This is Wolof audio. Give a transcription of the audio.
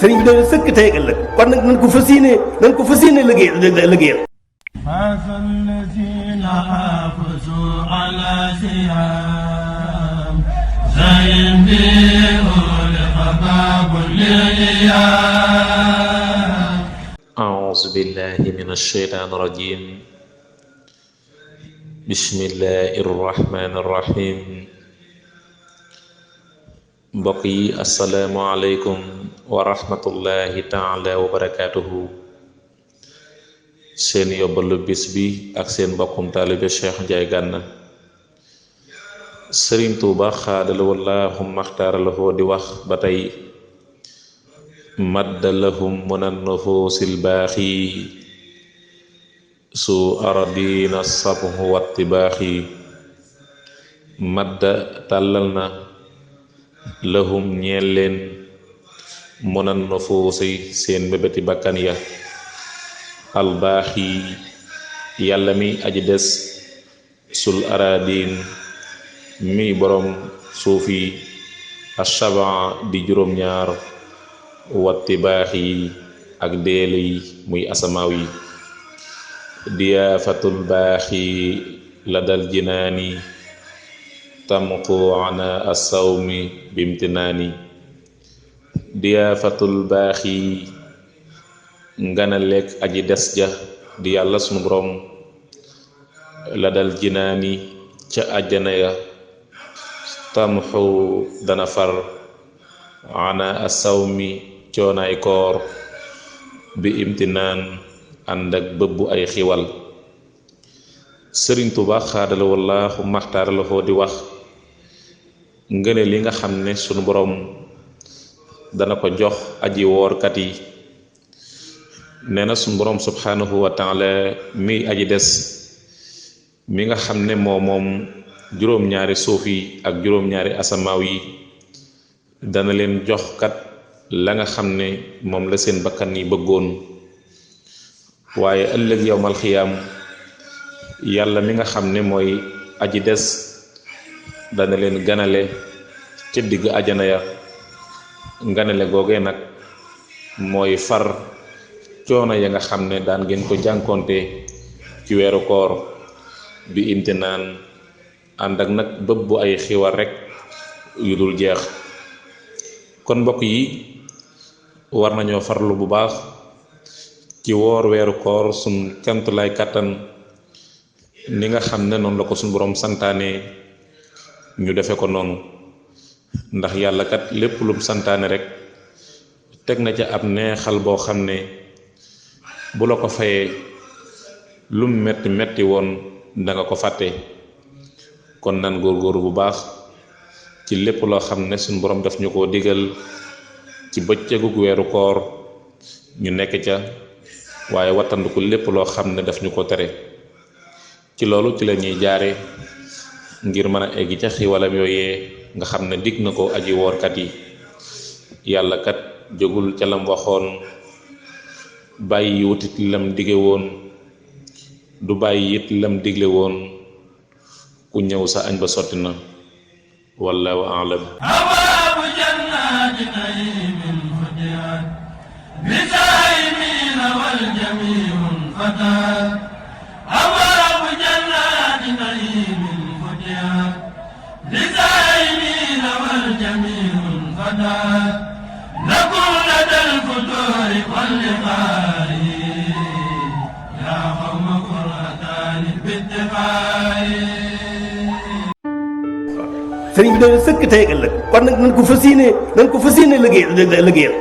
sëriñ bi doon sëkk tey ak ëllëg kon nag nañ ko fas yéene liggéeyal هذا الذين حافظوا على سيام زين به لخباب للإيام. أعوذ بالله من الشيطان الرجيم. بسم الله الرحمن الرحيم. mbokk yi asalaamualeykum wa rahmatullahi taala wa barakaatuhu. seen yóbbalu bis bi ak seen mbokkum taalibe Cheikh Ndiaye Gana Sëriñ Tuuba xaadala wallaahu maxtaaralahoo di wax ba tey madda lahum munan nufuusil baaxi su aradina sabhu watti baaxi. madda tàllal na lahum ñeel leen munan nufuusi seen mbébéti bakkan ya albaaxi yàlla mi aji des sul aradin mi borom suufi ashaba di juróom-ñaar watti baax yi ak deele yi muy asamaaw yi. diyaafatul baaxi la dal jinaani tamqu ana assawmi bimtinaani. diyaafatul baaxi ngana lekk aji des ja di yàlla sunu borom la dal jinaani ca àjjana ya tamxu dana far ana asawmi coonaay koor bi imtinaan ànd ak bëbbu ay xiwal. Sëriñ Tuuba xaadala wallaahu maxtaarala foo di wax ngëne li nga xam ne sunu borom dana ko jox aji woorkat yi. nee na sunu borom subhanahu wa taala mi aji des mi nga xam ne moom juróom-ñaari suuf yi ak juróom-ñaari asamaaw yi dana leen jox kat la nga xam ne moom la seen bakkan yi bëggoon. waaye ëllëg yowmal xiyaam yàlla mi nga xam ne mooy aji des dana leen ganale ca digg ajana ya. ganale googee nag mooy far coono ya nga xam ne daan ngeen ko jànkonte ci weeru koor bi imtinaan ànd ak nag bëbbu ay xiwal rekk yu dul jeex. kon mbokk yi war nañoo farlu bu baax ci woor weeru koor suñ kemtulaay kàttan ni nga xam ne noonu la ko suñ boroom santaane ñu defe ko noonu. ndax yàlla kat lépp lum santaane rekk teg na ca ab neexal boo xam ne bu la ko fayee lum metti metti woon danga ko fàtte. kon nan góorgóoru bu baax ci lépp loo xam ne suñ boroom daf ñu ko digal ci bëccëgug weeru koor ñu nekk ca waaye wattandiku lépp loo xam ne daf ñu ko tere. ci loolu ci la ñuy jaare ngir mën a egg ca xiwalam yooyee nga xam ne dig na ko aji woorkat yi. yàlla kat jógul ca lam waxoon bàyyi wutit lam dige woon du bàyyi it lam digle woon ku ñëw sa añ ba sotti na. wallahu a'lam. أبواب جنات نعيم فتحت للسائمين والجميع انفتحت. أبواب جنات نعيم فتحت للسائمين والجميع انفتحت. لكم لدى الفتور واللقاء يا قوم قرتان باتفاق. sëriñ bi doon sëkk tey ak ëllëg kon nag nañ ko fas yéene liggéeyal